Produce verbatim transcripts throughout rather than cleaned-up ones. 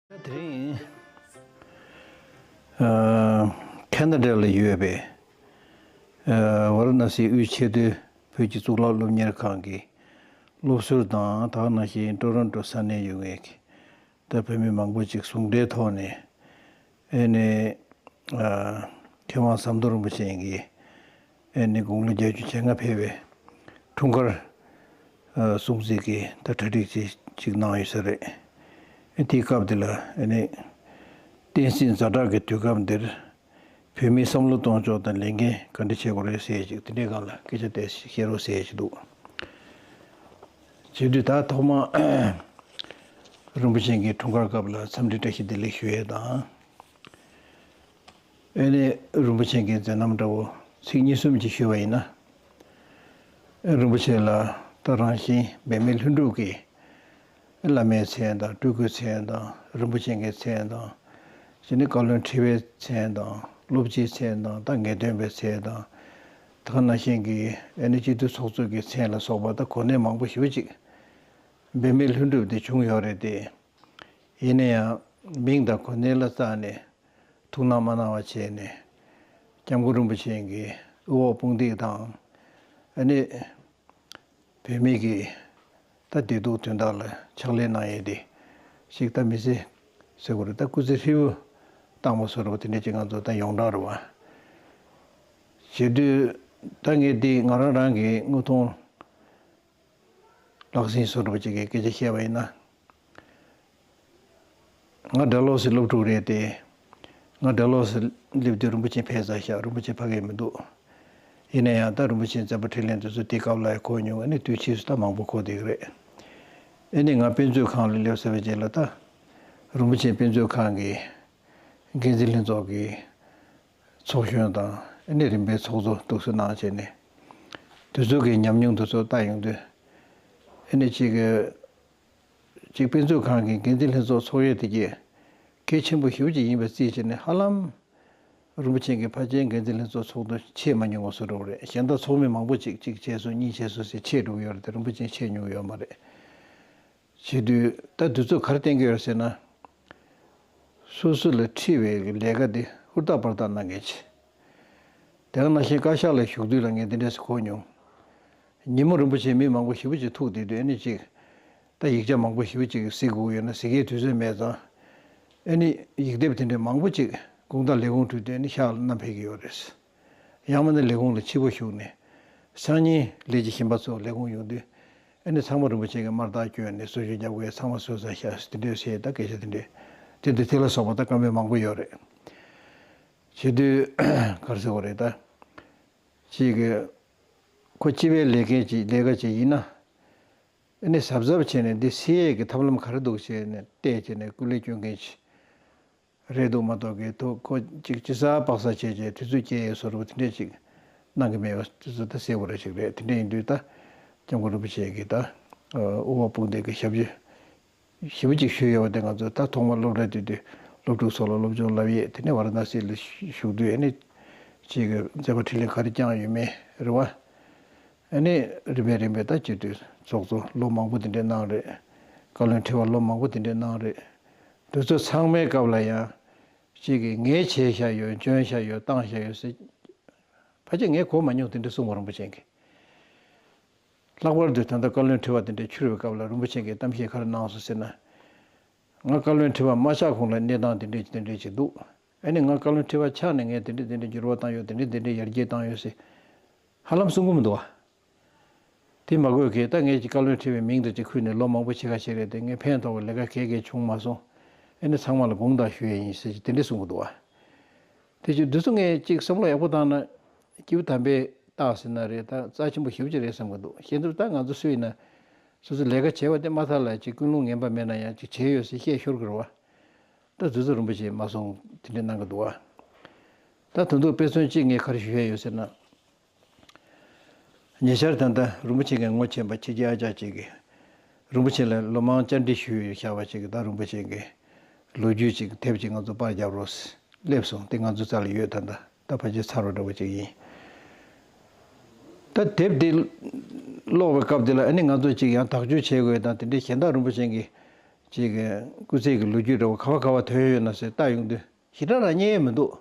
དེ་རིང་ཨ་ཁེ་ན་ཌ་ལ་ཡོད་པའི་ཨ་ཝཱ་ར་ཎ་སིའི་དབུས་ཆེས་མཐོའི་བོད་ཀྱི་གཙུག་ལག་སློབ་གཉེར་ཁང་གི་སློབ་ཟུར་དང་། དེ་ག་ནང་བཞིན་ཊོ་རོན་ཊོ་ས་གནས་ཡོད་མཁན་གྱི་ད་བོད་མི་མང་པོ་ཅིག་ཟུང་འབྲེལ་ཐོག་ནས། ཨེ་ནས་ཨ་མཁས་དབང་ཟམ་གདོང་རིན་པོ་ཆེ་གིས་ཨེ་ནས་དགུང་ལོ་བརྒྱད་ཅུ་གྱ་ལྔ་ཕེབས་པའི་འཁྲུངས་སྐར་ཨ་སྲུང་བརྩི་གི་ད་གྲ་སྒྲིག་ཅིག་ཅིག་གནང་ཡོད་ས་རེད། ཨེ་དེའི་སྐབས་དེ་ལ་ཨེ་ནས་བསྟན་སྲིད་ཛ་དྲག་གི་དུས་སྐབས་འདིར་བོད་མིའི་བསམ་བློ་གཏོང་ཕྱོགས་དང་ལས་འགན་ག་འདྲ་བྱེད་དགོས་རེད་ཟེར་ཅིག་དེ་འདྲའི་སྒང་ལ་སྐད་ཆ་དེ་བཤད་རོགས་ཟེར་ཅིག་འདུག། བྱེད་དུས་ད་ཐོག་མ་རིན་པོ་ཆེ་གི་འཁྲུངས་སྐར་སྐབས་ལ་འཚམས་འདྲི་བཀྲ་ཤིས་བདེ་ལེགས་ཞུ་ཡས་དང་། ཨེ་ནས་རིན་པོ་ཆེ་གི་མཛད་རྣམ་འདྲ་བོ་ཚིག་གཉིས་གསུམ་ཅིག་ཞུས་པ་ཡིན་ན། ཨེ་རིན་པོ་ཆེ་ལ་ད་རང་བཞིན་འབད་མེད་ལྷུན་གྲུབ་ཀྱི་བླ་མའི་མཚན་དང་སྤྲུལ་སྐུའི་མཚན་དང་རིན་པོ་ཆེ་གི་མཚན་དང་། དེ་ནས་བཀའ་བློན་ཁྲི་པའི་མཚན་དང་སློབ་སྤྱིའི་མཚན་དང་ད་ངེས་སྟོན་པའི་མཚན་དང་། དེ་ག་ནང་བཞིན་གྱི་ཨེ་ནས་སྤྱི་འཐུས་ཚོགས་གཙོ་གི་མཚན་ལ་སོགས་པ་ད་གོ་གནས་མང་པོ་ཞེ་པོ་ཅིག་འབད་མེད་ལྷུན་གྲུབ་དེ་བྱུང་ཡོད་རེད་དེ། ཡིན་ན་ཡང་མིང་དང་གོ་གནས་ལ་བརྟགས་ནས་ཐུགས་སྣང་མ་གནང་བ་བྱས་ནས། སྐྱབས་མགོན་རིན་པོ་ཆེ་གི་དབུ་འོག་དཔུང་འདེགས་དང་། ཨ་ནི་བོད་མི་གི་ད་བདེ་སྡུག་དོན་དག་ལ་ཕྱག་ལས་གནང་ཡས་དེ་ཞིག་ད་མི་ཚེ་ཟེར་དགོས་རེད། ད་སྐུ་ཚེ་ཧྲིལ་པོ་བཏང་བ་བཟོ་འདྲ་བ་དེ་འདྲ་ཅིག་ང་ཚོ་ད་ཡོངས་གྲགས་རེད་བ། བྱེད་དུས་ད་ངས་འདི་ང་རང་རང་གི་དངོས་མཐོང་ལག་ཟིན་བཟོ་འདྲ་བ་ཅིག་གི་སྐད་ཆ་བཤད་པ་ཡིན་ན། ང་སྦྲ་ལོགས་སུ་སློབ་ཕྲུག་རེད་དེ། ང་སྦྲ་ལོགས་སུ་སླེབས་དུས་རིན་པོ་ཆེ་ཕེབས་ཚར་ཤག་རིན་པོ་ཆེ་ཕ་གིར་མི་འདུག། ཡིན་ན་ཡང་ད་རིན་པོ་ཆེའི་མཛད་པ་འཕྲིན་ལས་འདི་ཚོ་དེ་སྐབས་ལ་ཡང་གོ་མྱོང་། ཨ་ནི་དུས་ཕྱིས་སུ་ད་མང་པོ་གོ་བསྡད་ཀྱི་རེད། ཨ་ནི་ང་དཔེ་མཛོད་ཁང་ལ་སླེབས་ཚར་བའི་རྗེས་ལ་ད་རིན་པོ་ཆེ་དཔེ་མཛོད་ཁང་གི་འགན་འཛིན་ལྷན་ཚོགས་ཀྱི་ཚོགས་གཞོན་དང་། ཨ་ནི་རིམ་པས་ཚོགས་གཙོ་འདུག་སེ་གནང་བྱས་ནས། དེ་ཚོ་གི་ཉམས་མྱོང་དེ་ཚོ་ལྟ་ཡོང་དུས། ཨ་ནི་གཅིག་གི་གཅིག་དཔེ་མཛོད་ཁང་གི་འགན་འཛིན་ལྷན་ཚོགས་ཚོགས་ཡས་དེ་གས་གལ་ཆེན་པོ་ཞེ་པོ་ཅིག་ཡིན་པ་རྩིས་བྱས་ནས། ཧ་ལམ་རིན་པོ་ཆེ་གི་ཕལ་ཆེར་འགན་འཛིན་ལྷན་ཚོགས་ཚོགས་དུས་ཆད་མ་མྱོང་བ་བཟོ་འདྲ་བོ་རེད། གཞན་དག་ཚོགས་མི་མང་པོ་ཅིག་གཅིག་ཆད་སོང་གཉིས་ཆད་སོང་ཟེར་ཆད་འགྲོ་གི་ཡོད་རེད་དེ། རིན་པོ་ཆེ་ཆད་མྱོང་གི་ཡོད་མ་རེད། བྱེད་དུས་ད་དུས་ཚོད་ག་རེ་བསྟན་གྱི་ཡོད་ཟེར་ན། སོ་སོ་ལ་འཁྲི་བའི་ལས་ཀ་དེ་ཧུར་ཐག་འབར་ཐག་གནང་མཁན་ཅིག། དེ་ག་ནང་བཞིན་བཀའ་ཤག་ལ་བཞུགས་དུས་ལ་ངས་འདི་འདྲས་སུ་གོ་མྱོང་། ཉིན་མོ་རིན་པོ་ཆེ་མི་མང་པོ་ཞེ་པོ་ཅིག་ཐུག་བསྡད་དུས། ཨ་ནི་ཅིག་ད་ཡིག་ཆ་མང་པོ་ཞེ་པོ་ཅིག་གཟིགས་དགོས་ཡོད་ན་གཟིགས་ཡས་དུས་ཚོད་མེད་ཙང་། ཨ་ནི་ཡིག་དེབ་དེ་འདྲས་མང་པོ་ཅིག་དགོང་དག་ལས་ཁུངས་གྲོལ་དུས་ཨ་ནི་ཤག་ལ་བསྣམས་ཕེབས་ཀྱི་ཡོད་རེད། ཡང་མིན་ན་ལས་ཁུངས་ལ་ཕྱི་པོ་ཞུགས་ནས། སང་ཉིན་ལས་བྱེད་གཞན་པ་ཚོ་ལས་ཁུངས་ཡོང་དུས། ཨ་ནི་ཚང་མ་རིན་པོ་ཆེ་གི་དམར་རྟགས་བསྐྱོན་ནས་གསོལ་ཇ་རྒྱབ་དགོས། ཚང་མ་གསོལ་ས་བཞག་དེ་འདྲས་བྱས། ད་སྐད་ཆ་དེ་འདྲས་དེ་འདྲས་དེ་ལ་སོགས་པ་ད་བཀའ་མོལ་མང་པོ་ཡོད་རེད། བྱེད་དུས་ག་རེ་ཟེར་དགོས་རེད་ད། ཅིག་གི་ཁོ་སྤྱི་པའི་ལས་འགན་ཅིག་ལས་ཀ་ཅིག་ཡིན་ན། ཨ་ནི་གཟབ་གཟབ་བྱས་ནས་འདི་སེལ་ཡས་ཀྱི་ཐབས་ལམ་ག་རེ་འདུག་བྱས་ནས་བལྟས་བྱས་ནས་སྐུ་ལས་སྐྱོན་མཁན་ཅིག་རེད་འདུག་མ་གཏོགས་ཀྱི། ཐུགས་ཁོ་ཅིག་ཅི་ཟ་པག་ཟ་བྱས་བྱས་དུས་ཚོད་སྐྱེལ་ཡས་བཟོ་འདྲ་བོ་དེ་འདྲས་ཅིག་གནང་གི་མེད་པ་དེ་ཚོ་ད་གསལ་པོ་རེ་ཞིག་རེད། དེ་འདྲས་ཡིན་དུས་ད་སྐྱབས་མགོན་རིན་པོ་ཆེ་གིས་ད་དབུ་འོག་དཔུང་སྡེ་གི་ཞབས་ཕྱི་ཞེ་པོ་ཅིག་ཞུས་ཡོད་པ་དེ་ང་ཚོ་ད་ཐོག་མར་སློབ་གྲྭ་དེ་དུས་སློབ་ཕྲུག་ཚོ་ལ་སློབ་སྦྱོང་བསླབ་ཡས། དེ་ནས་ཝཱ་ར་ཎ་སི་ལ་བཞུགས་དུས་ཨ་ནི་ཅིག་གི་མཛད་པ་འཕྲིན་ལས་ག་རེ་བསྐྱངས་ཡོད་མེད་རེད་བ། ཨ་ནི་རིམ་པས་རིམ་པས་ད་སྤྱི་འཐུས་ཚོགས་གཙོ་ལོ་མང་པོ་དེ་འདྲས་གནང་རེད། བཀའ་བློན་ཁྲི་པ་ལོ་མང་པོ་དེ་འདྲས་གནང་རེད། དེ་ཚོ་ཚང་མའི་སྐབས་ལ་ཡང་ཅིག་གིས་ངས་བྱས་བཞག་ཡོད། འཇོན་བཞག་ཡོད། བཏང་བཞག་ཡོད་ཟེར། ཕལ་ཆེར་ངས་གོ་མ་མྱོང་དེ་འདྲས་གསུངས་པ་རིན་པོ་ཆེ་གིས། ལྷག་པར་དུ་ད་ལྟ་བཀའ་བློན་ཁྲི་པ་དེ་འདྲས་འཁྱུར་བའི་སྐབས་ལ་རིན་པོ་ཆེ་གིས་གཏམ་བཤད་ག་རེ་གནང་སོང་ཟེར་ན། ང་བཀའ་བློན་ཁྲི་པ་མ་ཆགས་གོང་ལ་གནས་སྟངས་དེ་འདྲས་དེ་འདྲས་ཅིག་འདུག། ཨ་ནི་ང་བཀའ་བློན་ཁྲི་པ་ཆགས་ནས་ངས་དེ་འདྲས་དེ་འདྲས་འགྱུར་བ་བཏང་ཡོད། དེ་འདྲས་དེ་འདྲས་ཡར་རྒྱས་བཏང་ཡོད་ཟེར་ཧ་ལམ་གསུང་གི་མི་འདུག་བ། དེ་མ་དགོས་གི། ད་ངས་ཀྱི་བཀའ་བློན་ཁྲི་པའི་མིང་དང་ཅིག་ཁུར་ནས་ལོ་མང་པོ་ཕྱེད་ཀ་ཕྱིན་རེད་དེ། ངས་ཕན་ཐོགས་པའི་ལས་ཀ་གང་ཡང་བྱུང་མ་སོང་། ཨ་ནི་ཚང་མ་ལ་དགོངས་དག་ཞུ་ཡས་ཡིན་ཟེར་གྱི་དེ་འདྲས་གསུང་གི་འདུག་བ། དེ་ཅིག་འདི་ཚོ་ངས་ཅིག་བསམ་བློ་ཡག་པོ་བཏང་ན་སྐྱེས་བུ་དམ་པས་བཏགས་ཟེར་ན་རེད། ད་རྩ་ཆེན་པོ་ཞེ་པོ་ཅིག་རེད་བསམ་གྱི་འདུག། ཤེས་ཚུལ་ད་ང་ཚོ་སུ་ཡིན་ན་སོ་སོ་ལས་ཀ་བྱས་པ་དེ་མ་ཐག་ལ་ཅིག་ཀུན་སློང་ངན་པ་མེད་ན་ཡང་ཅིག་བྱས་ཡོད་ཟེར་བཤད་ཤོར་གི་རེད་བ། ད་དུས་ཚོད་རིན་པོ་ཆེ་མ་སོང་དེ་འདྲས་གནང་གི་འདུག་བ། ད་དོན་དུ་དཔེ་མཚོན་གཅིག་ངས་ག་རེ་ཞུ་ཡས་ཡོད་ཟེར་ན། ཉེ་ཆར་ད་ལྟ་རིན་པོ་ཆེ་གི་ངོ་ཆེན་པ་ཁྱེད་ཀྱི་ཨ་ཅག་ཅིག་གིས་རིན་པོ་ཆེ་ལ་ལོ་མང་བཅར་འདྲི་ཞུས་བཞག་པ་ཅིག་གིས། ད་རིན་པོ་ཆེ་གི་ལོ་རྒྱུས་ཅིག་དེབ་ཅིག་ང་ཚོ་པར་རྒྱབ་རོགས་སླེབས་སོང་། དེ་ང་ཚོ་རྩ་ལ་ཡོད། ད་ལྟ་ད་ཕལ་ཆེར་ཚར་བ་འདྲ་བོ་ཅིག་ཡིན། ད་དེབ་དེ་ཀློག་པའི་སྐབས་དེ་ལ་ཨ་ནི་ང་ཚོ་ཅིག་ཡང་དག་བཅོས་བྱེད་དགོས་དང་དེ་འདྲའི་གཞན་དག་རིན་པོ་ཆེ་གི་ ཅིག་གི་སྐུ་ཚེ་གི་ལོ་རྒྱུས་འདྲ་བོ་ག་བ་ག་བ་ཐོན་ཡོད་ན་ཟེར་ལྟ་ཡོང་དུས་ཞེ་དྲག་རང་རྙེད་ཡས་མི་འདུག་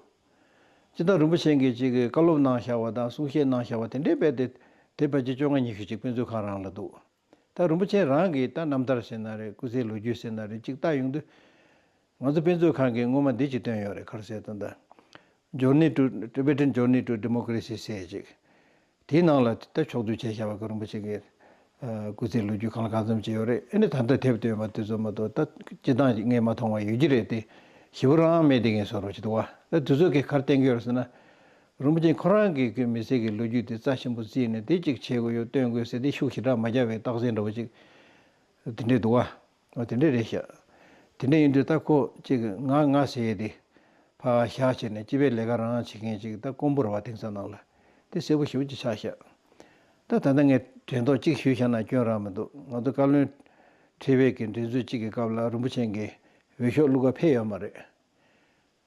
སྤྱིར་བཏང་རིན་པོ་ཆེ་གིས་ཅིག་གི་བཀའ་སློབ་གནང་བཞག་པ་དང་གསུང་བཤད་གནང་བཞག་པ་དེ་འདྲའི་རྦད་དེ་དེབ་ཕལ་ཆེར་བཅོ་ལྔ་ཉི་ཤུ་ཅིག་དཔེ་མཛོད་ཁང་རང་ལ་འདུག་ད་རིན་པོ་ཆེ་རང་གི་ད་རྣམ་ཐར་ཟེར་ན་རེད། སྐུ་ཚེའི་ལོ་རྒྱུས་ཟེར་ན་རེད། ཅིག་ལྟ་ཡོང་དུས་ང་ཚོ་དཔེ་མཛོད་ཁང་གིས་སྔོན་མ་འདི་ཅིག་བཏོན་ཡོད་རེད། ག་རེ་ཟེར་ད་ལྟ་Journey to Tibetan Journey to Democracy ཟེར་ཅིག་དེའི་ནང་ལ་ད་ཕྱོགས་བསྡུས་བྱས་བཞག་པ་གི་རིན་པོ་ཆེ་གི་ཨ་སྐུ་ཚེའི་ལོ་རྒྱུས་གང་ལ་གང་འཚམ་ཅིག་ཡོད་རེད། ཨ་ནི་ད་ལྟ་དེབ་བཏོན་པ་དེ་ཚོ་མ་གཏོགས་ད་སྤྱིར་བཏང་ངས་མ་མཐོང་བ་ཡོད་ཀྱི་རེད་དེ། ཞེ་པོ་རང་མེད་དེ་ངས་བཟོ་རོགས་བྱེད་འདུག་བ། ད་དེ་ཚོ་གིས་ག་རེ་བསྟན་གྱི་ཡོད་རེད་ཟེར་ན། རིན་པོ་ཆེ་ཁོ་རང་གི་གི་མི་ཚེ་གི་ལོ་རྒྱུས་དེ་རྩ་ཆེན་པོ་བརྩིས་ནས་དེ་གཅིག་བྱེད་དགོས་ཡོད་སྟོན་དགོས་ཟེར་དེ་ཤུགས་ཞེ་དྲག་མ་རྒྱག་པའི་རྟགས་མཚན་འདྲ་བོ་ཅིག་དེ་འདྲས་འདུག་བ། འོ་དེ་འདྲས་རེད་ཤག་དེ་འདྲས་ཡིན་དུས་ད་ཁོ་ཅིག་ང་ང་ཟེར་ཡས་དེ་ཕར་བཞག་བྱས་ནས་སྤྱི་པའི་ལས་ཀ་རང་བྱེད་མཁན་ཅིག་ད་དཀོན་པོ་རེད་བ། དེང་སང་ནང་ལ་དེ་གསལ་པོ་ཞེ་པོ་ཅིག་ཆགས་ཤག་ད་ད་ལྟ་ངས་དྲན་ཐོག་གཅིག་ཞུས་བཞག་ན་སྐྱོན་རང་མི་འདུག་ང་ཚོ་བཀའ་བློན་ཁྲི་པའི་གི་འགྲན་རྩོད་གཅིག་གི་སྐབས་ལ་རིན་པོ་ཆེ་གིས་འོས་ཤོག་བླུག་ག་ཕེབས་ཡོད་མ་རེད།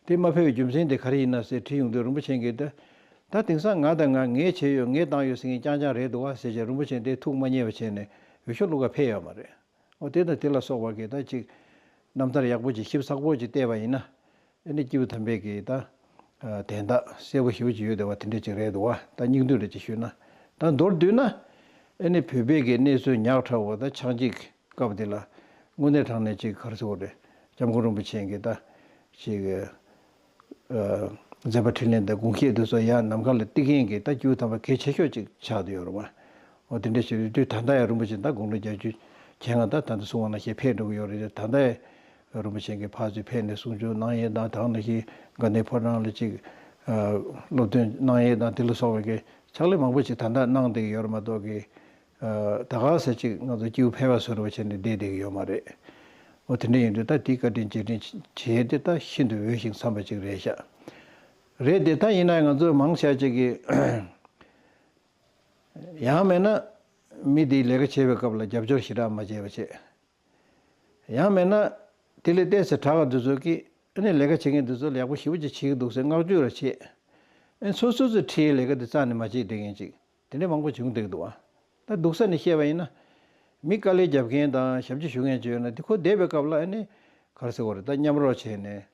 དེ་མ་ཕེབས་པའི་རྒྱུ་མཚན་དེ་ག་རེ་ཡིན་ན་ཟེར་དྲིས་ཡོང་དུས་རིན་པོ་ཆེ་གིས་ད་ད་དེང་སང་ང་དང་ང་ངས་བྱས་ཡོད་ངས་བཏང་ཡོད་ཟེར་མཁན་རྐྱང་རྐྱང་རེད་འདུག་བ་ཟེར་བྱས་རིན་པོ་ཆེ་དེ་ཐུགས་མ་མཉེས་པ་བྱས་ནས་འོས་ཤོག་བླུག་ག་ཕེབས་ཡོད་མ་རེད། འོ་དེ་དང་དེ་ལ་སོགས་པ་གི་ད་ཅིག་རྣམ་ཐར་ཡག་པོ་ཅིག་ཞིབ་ཚགས་པོ་ཅིག་བལྟས་པ་ཡིན་ན། ཨ་ནི་སྐྱེས་བུ་དམ་པའི་གི་ད་ཨ་དན་རྟགས་གསལ་པོ་ཞེ་པོ་ཅིག་ཡོད་བསྡད་པ་དེ་འདྲ་ཅིག་རེད་འདུག་བ། ད་སྙིང་བསྡུས་འདྲ་ཅིག་ཞུས་ན། ད་མདོར་བསྡུས་ན་ཨ་ནི་བོད་པའི་གི་གནས་ཚུལ་ཉག་ཕྲ་བོ་ད་ཆགས་འཇིག་སྐབས་དེ་ལ་དངོས་གནས་དྲང་གནས་ཅིག་ག་རེ་ཟེར་དགོས་རེད། སྐྱབས་མགོན་རིན་པོ་ཆེ་གི་ད་ཅིག་ཨ་མཛད་པ་འཕྲིན་ལས་དང་དགོངས་བཞེད་དེ་ཚོ་ཡར་ནམ་མཁའ་ལ་གཏིང་མཁན་གྱི་ད་སྐྱེས་བུ་དམ་པ་གལ་ཆེ་ཤོས་ཅིག་ཆགས་བསྡད་ཡོད་རེད་བ། འོ་དེ་འདྲ་ཞིག་རེད་དུས་ད་ལྟ་ཡང་རིན་པོ་ཆེ་ད་དགུང་ལོ་བརྒྱད་ཅུ་བྱས་ང་ད་ད་ལྟ་གསུང་བ་ནང་བཞིན་ཕེབས་འགྲོ་གི་ཡོད་རེད། ད་ལྟ་ཡང་རིན་པོ་ཆེ་གིས་ཕར་ཚུར་ཕེབས་ནས་གསུང་ཆོས་གནང་ཡས་དང་། ད་ནང་བཞིན་དགའ་ལྡན་ཕོ་བྲང་ལ་ཅིག་ཨ་སློབ་སྟོན་གནང་ཡས་དང་དེ་ལ་སོགས་པའི་གི་ཕྱག་ལས་མང་པོ་ཅིག་ད་ལྟ་གནང་བསྡད་ཀྱི་ཡོད་རེད་མ་གཏོགས་གི་ཨ་ད་ག་ཟེ་ཅིག་ང་ཚོ་སྐྱེས་བུ་ཕལ་པ་བཟོ་འདྲ་བོ་བྱས་ནས་བསྡད་བསྡད་ཀྱི་ཡོད་མ་རེད། འོ་དེ་འདྲ་ཡིན་དུས་ད་དེའི་བཀའ་དྲིན་རྗེས་དྲན་བྱས་ཏེ་ད་ཤིན་ཏུ་འོས་ཤིང་འཚམས་པ་ཅིག་རེད་ཤག་རེད་དེ་ད་ཡིན་ན་ང་ཚོ་མང་ཆེ་ཅིག་གིས་ཡང་མིན་ན་མི་དེའི་ལས་ཀ་བྱེད་པའི་སྐབས་ལ་རྒྱབ་སྐྱོར་ཞེ་དྲག་མ་བྱས་པ་བྱས། ཡང་མིན་ན་དེ་ལས་ཏོག་ཙམ་དྲག་ག་འདི་ཚོ་གིས་ཨ་ནི་ལས་ཀ་བྱེད་མཁན་འདི་ཚོ་ལ་ཡག་པོ་ཞེ་པོ་ཅིག་བྱེད་ཀྱི་འདུག་ཟེར་བསྔགས་བརྗོད་ར་བྱེད། ཨ་ནི་སོ་སོ་སོའི་ཁྲིའི་ལས་ཀ་དེ་རྩ་ནས་མ་བྱེད་བསྡད་མཁན་ཅིག་དེ་འདྲ་མང་པོ་བྱུང་བསྡད་ཀྱི་འདུག་ཨ། ད་སྡུག་ས་ནས་བཤད་པ་ཡིན་ན། མི་དཀའ་ལས་རྒྱབ་མཁན་དང་ཞབས་ཕྱི་ཞུ་མཁན་ཅིག་ཡོད་ན་དེ་ཁོ་བསྡད་པའི་སྐབས་ལ་ཨ་ནི་ག་རེ་ཟེར་དགོས་རེད། ད་མཉམ་རོགས་བྱས་ནས་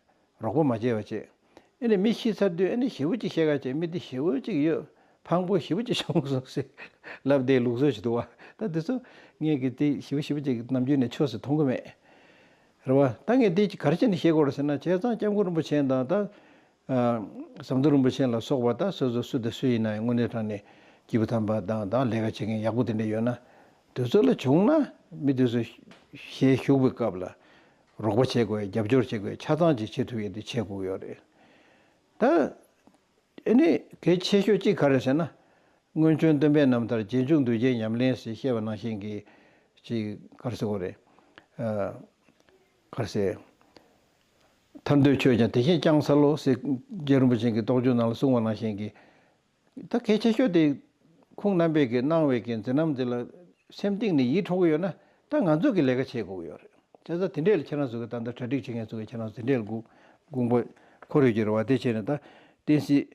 རོགས་པ་མ་བྱས་པ་བྱས། ཨ་ནི་མི་ཤི་ཚར་དུས་ཨ་ནི་ཞེ་པོ་ཅིག་བཤད་ག་བྱས། མི་འདི་ཞེ་པོ་ཅིག་ཡོད། ཕངས་པོ་ཞེ་པོ་ཅིག་བྱུང་སོང་ཟེར་ལབ་བསྡད་ལུགས་སྲོལ་ཞིག་འདུག་བ། ད་འདི་ཚོ་ངས་གི་དེ་ཞེ་པོ་ཞེ་པོ་ཅིག་ནམ་རྒྱུན་ནས་ཆོས་སུ་མཐོང་གི་མེད། རེད་བ། ད་ངས་འདི་ག་རེ་བྱས་ནས་བཤད་དགོས་རེད་ཟེར་ན། བྱས་ཙང་སྐྱབས་མགོན་རིན་པོ་ཆེ་དང་ད་ཨ་ཟམ་གདོང་རིན་པོ་ཆེ་ལ་སོགས་པ་ད་སོ་སོ་སུ་དང་སུ་ཡིན་ན་ཡང་དངོས་གནས་དྲང་གནས་སྐྱེས་བུ་དམ་པ་དང་ད་ལས་ཀ་བྱེད་མཁན་ཡག་པོ་དེ་འདྲ་ཡོད་ན། དེ་ཚོ་ལ་བྱུང་ན་མི་དེ་ཚོ་ཞལ་བཞུགས་པའི་སྐབས་ལ་རོགས་པ་བྱེད་དགོས། རྒྱབ་སྐྱོར་བྱེད་དགོས། ཆ་ཚང་ཅིག་བྱེད་ཐུབ་ཡས་དེ་བྱེད་དགོས་ཡོད་རེད། ད་ཨ་ནི་གལ་ཆེ་ཤོས་གཅིག་ག་རེ་ཟེར་ན། སྔོན་བྱོན་སྟོན་པའི་རྣམ་ཐར་རྗེས་འཇུག་གདུལ་བྱའི་ཉམས་ལེན་ཟེར་བཤད་པ་ནང་བཞིན་གྱི་ཅིག་ག་རེ་ཟེར་དགོས་རེད། ཨ་ག་རེ་ཟེར། ཐར་འདོད་ཆོས་ཀྱང་དེ་བཞིན་བསྐྱངས་འཚལ་ལོ་ཟེར་རྗེ་རིན་པོ་ཆེ་གི་རྟོགས་བརྗོད་ནང་ལ་གསུངས་པ་ནང་བཞིན་གྱི། ད་གལ་ཆེ་ཤོས་དེ་ཁོང་རྣམ་པས་ཀྱི་གནང་བའི་གི་མཛད་རྣམ་དེ་ལ་སེམས་གཏིང་ནས་ཡིད་འཕྲོག་གི་ཡོད་ན། ད་ང་ཚོས་ཀྱི་ལས་ཀ་བྱེད་དགོས་ཀྱི་ཡོད་རེད། བྱས་ཙང་དེ་འདྲས་ལ་ཁྱེད་རང་ཚོ་གི་ད་ལྟ་གྲ་སྒྲིག་བྱེད་མཁན་ཚོ་གི་ཁྱེད་རང་ཚོ་དེ་འདྲས་ལ་དགོངས་དགོངས་པ་འཁོར་ཡོད་ཀྱི་རེད་བ། དེ་བྱས་ནས་ད་བསྟན་སྲིད་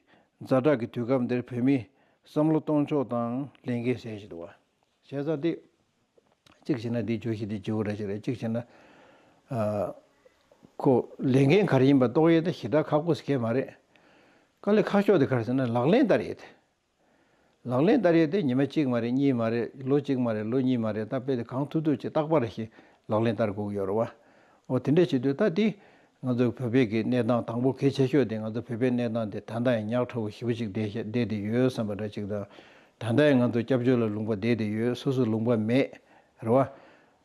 ཛ་དྲག་གི་དུས་སྐབས་འདིར་བོད་མིའི་བསམ་བློ་གཏོང་ཕྱོགས་དང་ལས་འགན་ཟེར་བཞིན་འདུག་བ། བྱས་ཙང་དེ། གཅིག་བྱས་ན་འདིའི་བརྗོད་གཞི་འདི་བརྗོད་ར་ཅིག་རེད། གཅིག་བྱས་ན། ཨ། ཁོ་ལས་འགན་ག་རེ་ཡིན་པ་རྟོགས་ཡས་ད་ཞེ་དྲག་ཁག་པོ་ཞིག་གས་མ་རེད། དཀའ་ལས་ཁག་ཤོས་དེ་ག་རེ་ཟེར་ན་ལག་ལེན་བསྟར་ཡས་དེ། ལག་ལེན་བསྟར་ཡས་དེ་ཉི་མ་གཅིག་མ་རེད། གཉིས་མ་རེད། ལོ་གཅིག་མ་རེད། ལོ་གཉིས་མ་རེད། ད་དཔེ་དེ་གང་ཐུབ་ཐུབ་ཅིག་རྟག་པར་ཞིག་ལག་ལེན་བསྟར་དགོས་ཀྱི་ཡོད་རེད་བ། འོ་དེ་འདྲ་བྱེད་དུས་ད་དེ། ང་ཚོ་བོད་པའི་གི་གནས་སྟངས་དང་པོ་གལ་ཆེ་ཤོས་དེ་ང་ཚོ་བོད་པའི་གནས་སྟངས་དེ་ད་ལྟ་ཡང་ཉག་ཕྲ་བོ་ཞེ་པོ་ཅིག་བསྡད་ཤ་བསྡད་དེ་ཡོད་བསམ་པ་འདྲ་ཅིག་དང་། ད་ལྟ་ཡང་ང་ཚོ་སྐྱབས་བཅོལ་ལ་ལུང་པ་བསྡད་དེ་ཡོད། སོ་སོ་ལུང་པ་མེད། རེད་བ།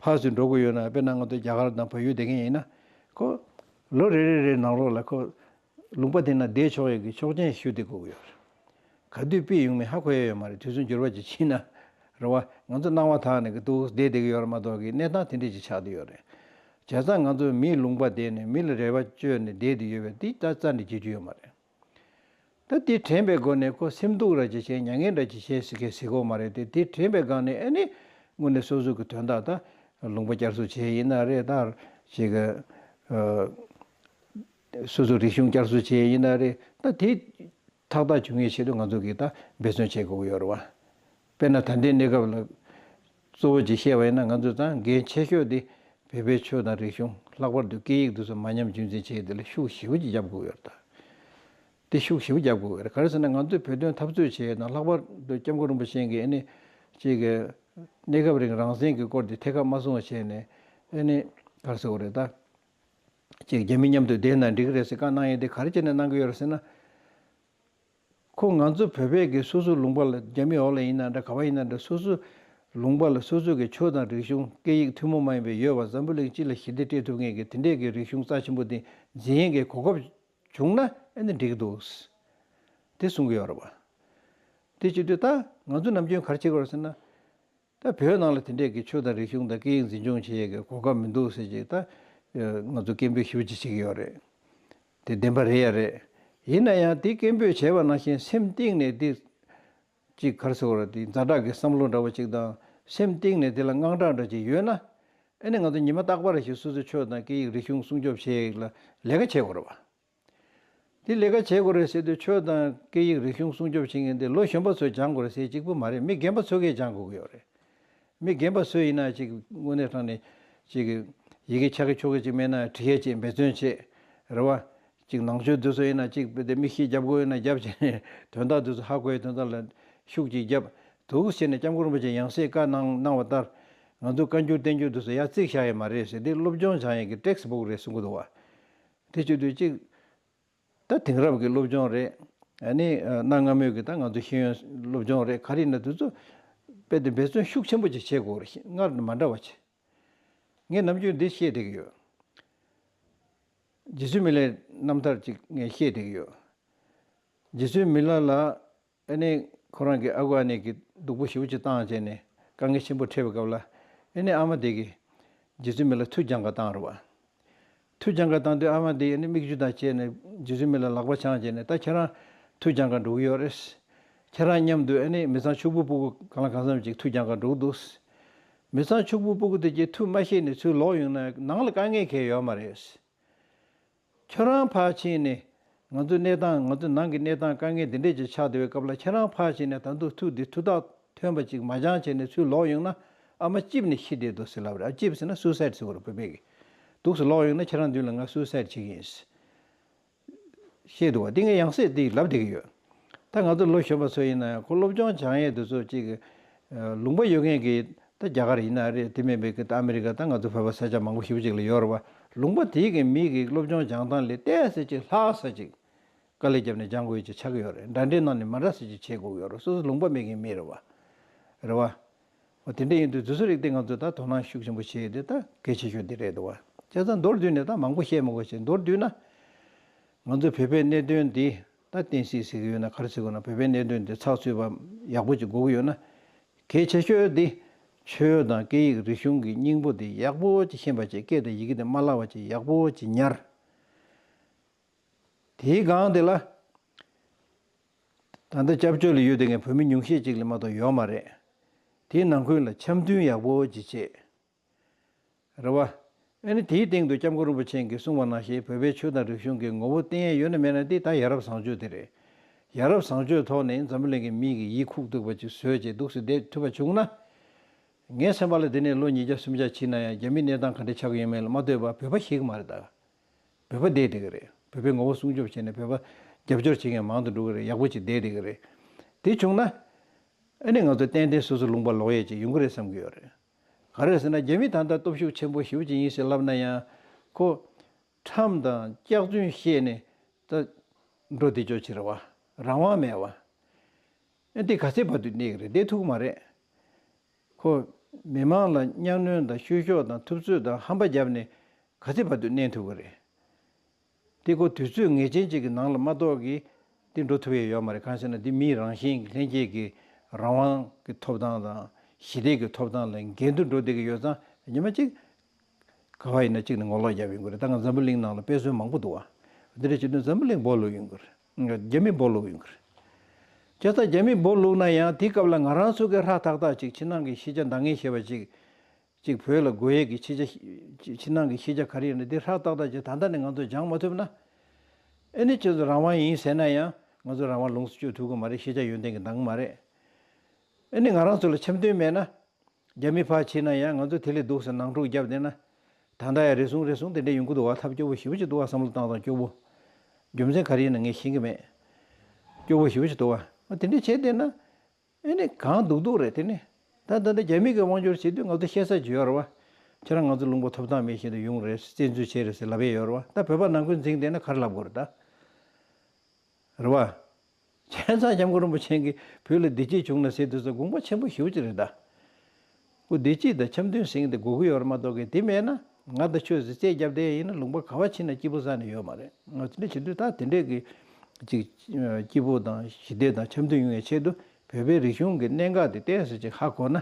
ཕར་ཚུར་འགྲོ་དགོས་ཡོད་ན་དཔེར་ན་ང་ཚོ་རྒྱ་གར་དང་བལ་ཡུལ་བསྡད་མཁན་ཡིན་ན་ཁོ་ལོ་རེ་རེ་རེ་ནང་ལོགས་ལ་ཁོ་ལུང་པ་དེ་ན་བསྡད་ཆོག་ཡས་ཀྱི་ཆོག་མཆན་ཞུ་བསྡད་དགོས་ཀྱི་ཡོད་རེད། ག་དུས་ཕུད་ཡོང་མིན་ཧ་གོ་ཡ་ཡོད་མ་རེད། དུས་ཚོད་འགྱུར་བ་ཅིག་ཕྱིན་ན། རེད་བ། ང་ཚོ་སྣང་བ་དག་ནས་གི་འདུག་བསྡད་བསྡད་ཀྱི་ཡོད་རེད་མ་གཏོགས་གི་གནས་སྟངས་དེ་འདྲས་ཅིག་ཆགས་བསྡད་ཡོད་རེད། བྱས་ཙང་ང་ཚོ་མིའི་ལུང་པ་བསྡད་ནས་མི་ལ་རེ་བ་བཅོལ་ནས་བསྡད་དེ་ཡོད་པས་དེ་ད་རྩ་ནས་བྱེད་རྒྱུ་ཡོད་མ་རེད། ད་དེ་དྲན་པའི་སྒོ་ནས་ཁོ་སེམས་སྡུག་ར་ཅིག་བྱས། མྱ་ངན་ར་ཅིག་བྱས་ཟེར་མཁན་ཟེར་གོ་མ་རེད་དེ། དེ་དྲན་པའི་སྒང་ནས་ཨ་ནི་དངོས་གནས་སོ་སོ་གི་དོན་དག་ད་ལུང་པ་བསྐྱར་གསོ་བྱས་ཡིན་ན་རེད། ད་ཅིག་གི་ཨ་སོ་སོ་རིག་གཞུང་བསྐྱར་གསོ་བྱས་ཡིན་ན་རེད། ད་དེ་ཏག་ཏག་བྱུང་ཡས་ཆེད་དུ་ང་ཚོ་གིས་ད་འབད་བརྩོན་བྱེད་དགོས་ཀྱི་ཡོད་རེད་བ། དཔེར་ན་ད་ལྟའི་གནས་སྐབས་ལ་གཙོ་བོ་ཅིག་བཤད་པ་ཡིན་ན་ང་ཚོ་ད་འགན་ཆེ་ཤོས་དེ་ བོད་པའི་ཆོས་དང་རིག་གཞུང་། ལྷག་པར་དུ་སྐད་ཡིག་འདི་ཚོ་མ་ཉམས་རྒྱུན་འཛིན་བྱེད་ཡས་དེ་ལ་ཤུགས་ཞེ་པོ་ཅིག་རྒྱབ་དགོས་ཡོད་རེད་ད། དེ་ཤུགས་ཞེ་པོ་རྒྱབ་དགོས་ཡོད་རེད། ག་རེ་ཟེར་ན། ང་ཚོས་བོད་དོན་འཐབ་རྩོད་བྱེད་ཡས་དང་། ལྷག་པར་དུ་སྐྱབས་མགོན་རིན་པོ་ཆེ་གིས་ཨ་ནི་ཅིག་གི་གནས་སྐབས་རིང་རང་བཙན་གྱི་སྐོར་དེ་ཐད་ཀར་མ་གསུང་བ་བྱས་ནས། ཨ་ནི་ག་རེ་ཟེར་དགོས་རེད་ད། ཅིག་རྒྱ་མི་མཉམ་དུ་བསྡད་ན་འགྲིག་གི་རེད་ཟེར་བཀའ་གནང་ཡས་དེ་ག་རེ་བྱས་ནས་གནང་གི་ཡོད་རེད་ཟེར་ན། ཁོ་ང་ཚོ་བོད་པས་ཀྱི་སོ་སོའི་ལུང་པ་ལ། རྒྱ་མི་འོག་ལ་ཡིན་ན་འདྲ། ག་པར་ཡིན་ན་འདྲ། སོ་སོའི་ལུང་པ་ལ་སོ་སོ་གི་ཆོས་དང་རིག་གཞུང་། སྐད་ཡིག་ཐུན་མོང་མ་ཡིན་པའི་ཡོད་པ། འཛམ་བུ་གླིང་སྤྱི་ལ་ཞི་བདེ་སྤྲད་ཐུབ་མཁན་གྱི་དེ་འདྲས་ཀྱི་རིག་གཞུང་རྩ་ཆེན་པོ་དེ་འཛིན་ཡས་ཀྱི་གོ་སྐབས་བྱུང་ན་ཨ་ནི་འགྲིག་གི་འདུག། དེ་གསུང་གི་ཡོད་རེད་པ། དེ་བྱེད་དུས་ད་ང་ཚོ་ནམ་རྒྱུན་ག་རེ་བྱེད་དགོས་རེད་ཟེར་ན། ད་བོད་ནང་ལ་དེ་འདྲས་ཀྱི་ཆོས་དང་རིག་གཞུང་དང་སྐད་ཡིག་འཛིན་སྐྱོང་བྱེད་ཡས་ཀྱི་གོ་སྐབས་མི་འདུག་ཟེར་ཅིག་ད་ང་ཚོ་སྐད་འབོད་ཞེ་པོ་ཅིག་བྱེད་ཀྱི་ཡོད་རེད། དེ་བདེན་པ་རེད་ཡ་རེད། ཡིན་ན་ཡང་དེ་སྐད་འབོད་བྱས་པ་ནང་བཞིན་སེམས་གཏིང་ནས་དེ་ཅིག་ག་རེ་ཟེར་དགོས་རེད། དེ་ཛ་དྲག་གི་བསམ་བློ་འདྲ་བོ་ཅིག་དང་། སེམས་གཏིང་ནས་དེ་ལ་དངངས་སྐྲག་འདྲ་ཅིག་ཡོད་ན། ཨ་ནི་ང་ཚོ་ཉི་མ་རྟག་པར་ཞིག་སོ་སོའི་ཆོས་དང་སྐད་ཡིག་རིག་གཞུང་སྲུང་སྐྱོབ་བྱེད་ཡས་ལ་ལས་ཀ་བྱེད་དགོས་རེད་པ། དེ་ལས་ཀ་བྱེད་དགོས་རེད་ཟེར་དུས། ཆོས་དང་སྐད་ཡིག་རིག་གཞུང་སྲུང་སྐྱོབ་བྱེད་མཁན་དེ་ལོ་གཞོན་པ་ཚོས་སྦྱང་དགོས་རེད་ཟེར་གཅིག་པུ་མ་རེད། མི་རྒན་པ་ཚོ་གིས་སྦྱང་དགོས་ཀྱི་ཡོད་རེད། མི་རྒན་པ་ཚོ་ཡིན་ན་ཅིག་དངོས་གནས་དྲང་གནས་ཅིག་ཡི་གེ་ཆ་གི་ཆོ་གི་ཅིག་མེད་ན་འབྲི་ཡས་ཅིག་འབད་བརྩོན་བྱེད། རེད་པ། ཅིག་ནང་ཆོས་འདི་ཚོ་ཡིན་ན་ཅིག་དཔེ་དེ་མིག་ཤེལ་རྒྱབ་དགོས་ཡོད་ན་རྒྱབ་བྱས་ནས། དོན་དག་འདི་ཚོ་ཧ་གོ་ཡས་དོན་དག་ལ་ཤུགས་ཅིག་རྒྱབ། འདུག་བྱས་ནས་སྐྱབས་མགོན་རིན་པོ་ཆེ་ཡང་སེ་བཀའ་གནང་གནང་བ་ལྟར། ང་ཚོ་བཀའ་འགྱུར་བསྟན་འགྱུར་འདི་ཚོ་ཡར་བརྩིགས་བཞག་ཡས་མ་རེད་ཟེར། འདི་སློབ་སྦྱོང་སྦྱང་ཡས་ཀྱི་ཊེག་སི་བུག་རེད་གསུང་གི་འདུག་པ། དེ་བྱེད་དུས་ཅིག་ད་དེང་རབས་ཀྱི་སློབ་སྦྱོང་རེད། ཨ་ནི་གནའ་སྔ་མོའི་གི་ད་ང་ཚོ་ཤེས་ཡོན་སློབ་སྦྱོང་རེད། ག་རེ་ཡིན་ན་དེ་ཚོ་དཔེ་དེ་འབད་བརྩོན་ཤུགས་ཆེན་པོ་ཅིག་བྱེད་དགོས་རེད། སྔར་དང་མ་འདྲ་བ་བྱེད། ངས་ནམ་རྒྱུན་འདི་བཤད་བསྡད་ཀྱི་ཡོད། རྗེ་བཙུན་མི་ལའི་རྣམ་ཐར་ཅིག་ངས་བཤད་བསྡད་ཀྱི་ཡོད། རྗེ་བཙུན་མི་ལ་ལ་ཨ་ནི་ཁོ་རང་གི་ཨ་ཁུ་ཨ་ནེ་གིས་སྡུག་པོ་ཞེ་པོ་ཅིག་བཏང་བྱས་ནས་དཀའ་ངལ་ཆེན་པོ་འཕྲད་པའི་སྐབས་ལ། ཨ་ནི་ཨ་མ་དེ་གིས་རྗེ་བཙུན་མི་ལ་མཐུ་སྦྱང་ག་བཏང་རེད་པ། མཐུ་སྦྱང་ག་བཏང་དུས་ཨ་མ་དེ་ཨ་ནི་མིག་ཆུ་དང་བཅས་ནས་རྗེ་བཙུན་མི་ལ་ལག་པ་འཆང་བྱས་ནས། ད་ཁྱེད་རང་མཐུ་སྦྱང་ག་འགྲོ་གི་ཡོད་རེད། ཁྱེད་རང་མཉམ་དུ་ཨ་ནི་མི་ཚང་ཕྱུག་པོ་སྤུ་གུ་གང་ལ་གང་འཚམ་ཅིག་མཐུ་སྦྱང་ག་འགྲོ་གི་འདུག། མི་ཚང་ཕྱུག་པོ་སྤུ་གུ་དེ་གྱིས་མཐུ་མ་ཤེས་ནས་ཚུར་ལོག་ཡོང་ན་ནང་ལ་དཀའ་ངལ་གང་ཡང་ཡོད་མ་རེད། ཁྱོད་རང་ཕར་ཕྱིན་ནས་ང་ཚོའི་གནས་སྟངས། ང་ཚོའི་ནང་གི་གནས་སྟངས་དཀའ་ངལ་འདི་འདྲས་ཅིག་ཆགས་བསྡད་པའི་སྐབས་ལ། ཁྱེད་རང་ཕར་ཕྱིན་ནས་ད་དུང་མཐུ་འདི་མཐུ་རྟགས་ཐོན་པ་ཅིག་མ་སྦྱངས་བྱས་ནས་ཚུར་ལོག་ཡོང་ན་ཨ་མ་གཅིབ་ནས་ཤི་བསྡད་འདུག་ཟེར་ལབ་རེད། ཨ། གཅིབ་ཟེར་ན་སུའི་སའིཌ་ཟེར་བ་རེད་བོད་པས་ཀྱི། འདུག་སེ་ལོག་ཡོང་ན་ཁྱེད་རང་མདུན་ལ་ང་སུའི་སའིཌ་བྱེད་ཀྱི་ཡིན་ཟེར། བཤད་འདུག་པ། འདི་ངས་ཡང་སེ་འདི་ལབ་བསྡད་ཀྱི་ཡོད། ད་ང་ཚོ་ལོ་གཞོན་པ་ཚོ་ཡིན་ན་ཡང་ཁོ་སློབ་སྦྱོང་སྦྱང་ཡས་འདི་ཚོ་ཅིག་ལུང་པ་ཡོད་མཁན་གྱི། ད་རྒྱ་གར་ཡིན་ན་རེད། དེ་མིན་པའི་གི་ད་ཨ་མི་རི་ཀ། ད་ང་ཚོ་བོད་པ་ས་ཆ་མང་པོ་ཞེ་པོ་ཅིག་ལ་ཡོད་རེད་པ། ལུང་པ་དེའི་གི་མི་གི་སློབ་སྦྱོང་སྦྱང་སྟངས་ལས་ཏོག་ཙམ་ཅིག་ལྷག་ས་ཅིག་དཀའ་ལས་བརྒྱབ་ནས་སྦྱང་དགོས་ཡས་ཅིག་ཆགས་ཀྱི་ཡོད་རེད། འདྲ་འདྲའི་ནང་ནས་མ་འདྲ་ས་ཅིག་བྱེད་དགོས་ཀྱི་ཡོད་རེད། སོ་སོ་ལུང་པ་མེད་མཁན་མི་རེད་པ། རེད་པ། འོ། དེ་འདྲ་ཡིན་དུས་དེ་ཚོའི་རིགས་དེ་ང་ཚོས་ད་དོ་སྣང་ཤུགས་ཆེན་པོ་བྱེད་ཡས་དེ་ད་གལ་ཆེ་ཤོས་དེ་རེད་འདུག་པ། བྱས་ཙང་མདོར་བསྡུས་ནས། ད་མང་པོ་བཤད་མི་དགོས་ཤིང་། མདོར་བསྡུས་ན། ང་ཚོའི་བོད་པའི་གནད་དོན་འདི་ད་བསྟན་སྲིད་ཟེར་གྱི་ཡོད་ན། ག་རེ་ཟེར་དགོས་ན། བོད་པའི་གནད་དོན་འདི་ཚགས་ཚུད་པ་ཡག་པོ་ཅིག་དགོས་ཀྱི་ཡོད་ན། གལ་ཆེ་ཤོས་འདི་ཆོས་དང་སྐད་ཡིག་རིག་གཞུང་གི་སྙིང་པོ་འདི་ཡག་པོ་ཅིག་ཤེས་པ་ཅིག། སྐད་དང་ཡི་གེ་འདི་མ་བརླག་པ་ཅིག་ཡག་པོ་ཅིག་ཉར། དེའི་སྒང་དེ་ལ་ད་ལྟ་སྐྱབས་བཅོལ་ལ་ཡོད་བསྡད་མཁན་བོད་མི་ཉུང་ཤས་ཅིག་ལས་མ་གཏོགས་ཡོད་མ་རེད། དེའི་ནང་ཁུལ་ལ་འཆམ་མཐུན་ཡག་པོ་ཅིག་བྱེད། རེད་པ། ཨ་ནི་དེའི་སྟེང་དུ་སྐྱབས་མགོན་རིན་པོ་ཆེ་གིས་གསུངས་པ་ནང་བཞིན་བོད་པའི་ཆོས་དང་རིག་གཞུང་གི་ངོ་བོ་བསྟན་ཡས་ཡོད་ན་མེད་ན་དེ་ད་ཡ་རབས་བཟང་སྤྱོད་དེ་རེད། ཡ་རབས་བཟང་སྤྱོད་ཐོག་ནས་འཛམ་བུ་གླིང་གི་མི་གི་ཡིད་ཁུག་ཐུབ་པ་ཅིག་བཟོས་བྱས་འདུག་སེ་བསྡད་ཐུབ་པ་བྱུང་ན། ངའི་སེམས་པ་ལ་དེ་ནས་ལོ་ཉིས་བརྒྱ་སུམ་བརྒྱ་ཕྱིན་ན་ཡང་རྒྱ་མིའི་གནས་སྟངས་ག་འདྲ་ཆགས་ཀྱི་ཡོད་མེད་ལ་མ་ལྟོས་པར་བོད་པ་ཤི་གི་མ་རེད་ད། བོད་པ་བསྡད་བསྡད་ཀྱི་རེད། བོད་པའི་ངོ་བོ་སྲུང་སྐྱོབ་བྱས་ནས་བོད་པ་རྒྱབ་སྐྱོར་བྱེད་མཁན་མང་དུ་འགྲོ་གི་རེད། ཡག་པོ་ཅིག་བསྡད་བསྡད་ཀྱི་རེད། དེ་བྱུང་ན་ཨ་ནི་ང་ཚོ་ཏན་ཏན་སོ་སོ་ལུང་པ་ལོག་ཡས་ཅིག་ཡོང་གི་རེད་བསམ་གྱི་ཡོད་རེད། ག་རེ་ཟེར་ན། རྒྱ་མི་ད་ལྟ་སྟོབས་ཤུགས་ཆེན་པོ་ཞེ་པོ་ཅིག་ཡིན་ཟེར་ལབ་ན་ཡང་། ཁོ་ཁྲམ་དང་སྐྱག་རྫུན་བཤད་ནས་ད་འགྲོ་བསྡད་ཆོག་ཅིག་རེད་པ། རང་དབང་མེད་པ། ཨ། འདི་ག་ཚད་བར་དུ་གནས་ཀྱི་རེད། བསྡད་ཐུབ་ཀྱི་མ་རེད། ཁོ་མི་མང་ལ་གཉའ་གནོན་དང་བཤུ་གཞོག་དང་ཐུབ་ཚོད་དང་ཧམ་པ་བརྒྱབ་ནས་ག་ཚད་བར་དུ་གནས་ཐུབ་ཀྱི་རེད། དེ་ཁོ་དུས་ཚོད་ངེས་ཅན་ཅིག་གི་ནང་ལ་མ་གཏོགས་ཀྱི་དེ་འགྲོ་ཐུབ་ཡས་ཡོད་མ་རེད། གང་ཟེར་ན། འདི་མིའི་རང་བཞིན་གྱི་ལྷན་སྐྱེས་ཀྱི་རང་དབང་གི་ཐོབ་ཐང་དང་ཞི་བདེ་གི་ཐོབ་ཐང་ལ་འགལ་དུ་འགྲོ་བསྡད་ཀྱི་ཡོད་ཙང་། ཉི་མ་གཅིག་ག་པར་ཡིན་ན་གཅིག་ནས་ངོ་ལོག་བརྒྱབ་ཡོང་གི་རེད། ད་ང་འཛམ་བུ་གླིང་ནང་ལ་དཔེ་མཚོན་མང་པོ་འདུག་པ། འདི་འདྲ་བྱེད་དུས་འཛམ་བུ་གླིང་སྦོ་ལུག་ཡོང་གི་རེད། རྒྱ་མི་སྦོ་ལུག་ཡོང་གི་རེད། བྱས་ཙང་རྒྱ་མི་སྦོ་ལུག་ན་ཡང་དེའི་སྐབས་ལ་ང་རང་ཚོ་གི་ཧྲག་ཏག་ཏག་ཅིག་ཕྱི་ནང་གི་ཤེས་བྱ་འདང་ངེས་ཤེས་པ་ཅིག་ཅིག་བོད་ལ་དགོས་ཡས་ཀྱི་ཕྱི་ཆ། ཕྱི་ནང་གི་ཤེས་བྱ་ག་རེ་ཡིན་ན་དེ་ཧྲག་ཏག་ཏག་ཅིག་ད་ལྟ་ནས་ང་ཚོས་སྦྱང་མ་ཐུབ་ན། ཨ་ནི་ཁྱེད་ཚོ་རང་དབང་ཡིན་ཟེར་ན་ཡང་ང་ཚོ་རང་དབང་ལོངས་སུ་སྤྱོད་ཐུབ་ཀྱི་མ་རེད། ཤེས་བྱ་ཡོན་ཏན་གྱིས་འདང་གི་མ་རེད། ཨ་ནི་ང་རང་ཚོ་ལ་འཆམ་མཐུན་མེད་ན། རྒྱ་མི་ཕར་ཕྱིན་ན་ཡང་ང་ཚོ་དེ་ལས་སྡུག་ཟེར་ནང་འཁྲུག་བརྒྱབ་བསྡད་ན། ད་ལྟ་ཡང་རེ་ཟུང་རེ་ཟུང་དེ་འདྲ་ཡོང་གི་འདུག་བ། ཐབས་སྐྱོ་པོ་ཞེ་པོ་ཅིག་འདུག་བ། བསམ་བློ་བཏང་སྟངས་སྐྱོ་པོ། རྒྱུ་མཚན་ག་རེ་ཡིན་ན་ངས་ཤེས་ཀྱི་མེད། སྐྱོ་པོ་ཞེ་པོ་ཅིག་འདུག་བ། དེ་འདྲ་བྱས་བསྡད་ན། ཨེ་ནི་གང་སྡུག་སྡུག་རེད་དེ་ནི། ད་ད་ལྟ་རྒྱ་མི་གི་དབང་སྒྱུར་བྱེད་དུས་ང་ཚོ་བཤད་ས་ཅིག་ཡོད་རེད་བ། ཁྱེད་རང་ང་ཚོ་ལུང་པ་ཐོབ་ཐང་མེད་བཞིན་དུ་ཡོང་རེད། བཙན་འཛུལ་བྱས་རེད་ཟེར་ལབ་ཡས་ཡོད་རེད་བ། ད་བོད་པ་ནང་ཁུལ་འཛིང་བསྡད་ན་ག་རེ་ལབ་དགོས་རེད་ད། རེད་བ། བྱས་ཙང་སྐྱབས་མགོན་རིན་པོ་ཆེ་གིས་བོད་ལ་བདེ་སྐྱིད་བྱུང་ན་ཟེར་དུས་ཙང་དགོངས་པ་ཆེན་པོ་ཞེ་པོ་ཅིག་རེད་ད། ཁོ་བདེ་སྐྱིད་དང་འཆམ་མཐུན་ཟེར་མཁན་དེ་དགོས་ཀྱི་ཡོད་རེད་མ་གཏོགས་གི། དེ་མེད་ན་ང་དང་ཁྱོད་ཟེར་རྩོད་རྒྱབ་བསྡད་ཡིན་ན་ལུང་པ་ག་བ་ཕྱིན་ན་སྐྱིད་པོ་རྩ་ནས་ཡོད་མ་རེད། ང་དེ་འདྲ་བྱེད་དུས་ད་དེ་འདྲས་ཀྱི་ཅིག་སྐྱིད་པོ་དང་ཞི་བདེ་དང་འཆམ་མཐུན་ཡོང་བའི་ཆེད་དུ་བོད་པའི་རིག་གཞུང་གི་གནད་འགག་དེ་ཏོག་ཙམ་ཅིག་ཧ་གོ་ན།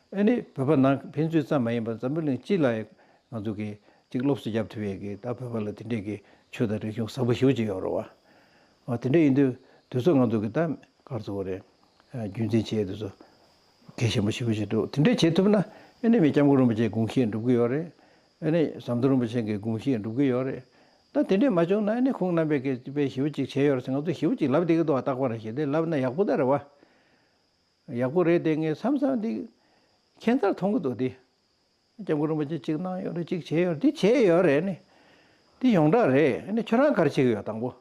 ཨ་ནི་བོད་པ་ནང་ཕན་ཚུན་ཙམ་མ་ཡིན་པར་འཛམ་བུ་གླིང་སྤྱི་ལ་ཡང་ང་ཚོ་གིས་ཅིག་སློབ་གསོ་རྒྱབ་ཐུབ་ཡས་ཀྱི། ད་བོད་པ་ལ་དེ་འདྲས་ཀྱི་ཆོས་དང་རིག་གཞུང་ཟབ་པོ་ཞེ་པོ་ཅིག་ཡོད་རེད་བ། འོ་དེ་འདྲ་ཡིན་དུས་དེ་ཚོ་ང་ཚོ་གི་ད་ག་རེ་ཟེར་དགོས་རེད། རྒྱུན་འཛིན་བྱེད་ཡས་དེ་ཚོ་གལ་ཆེན་པོ་ཞེ་པོ་ཅིག་འདུག་དེ་འདྲ་བྱེད་ཐུབ་ན་ཨ་ནི་མི་སྐྱབས་མགོན་རིན་པོ་ཆེའི་དགོངས་བཞེད་འགྲུབ་ཀྱི་ཡོད་རེད། ཨ་ནི་ཟམ་གདོང་རིན་པོ་ཆེ་གི་དགོངས་བཞེད་འགྲུབ་ཀྱི་ཡོད་རེད། ད་དེ་འདྲས་མ་བྱུང་ན་ཨ་ནི་ཁོང་རྣམ་པས་ཀྱི་དཔེ་ཞེ་པོ་ཅིག་བྱས་ཡོད་རེད་ཟེར་ང་ཚོ་ཞེ་པོ་ཅིག་ལབ་བསྡད་ཀྱི་འདུག་བ། རྟག་པར་ཞེ་དེ་ལབ་ན་ཡག་པོ་ད་རེད་བ། ཡག་པོ་རེད་དེ། ངས་མཚམས་མཚམས་འདི་ཁྱད་མཚར་མཐོང་གི་འདུག་དེ། སྐྱབས་མགོན་རིན་པོ་ཆེ་གཅིག་གནང་ཡོད་རེད། གཅིག་བྱས་ཡོད་རེད། འདི་བྱས་ཡོད་རེད་ནི། འདི་ཡོངས་གྲགས་རེད། ཨ་ནི་ཁྱོད་རང་ག་རེ་བྱེད་ཀྱི་ཡོད་དང་པོ།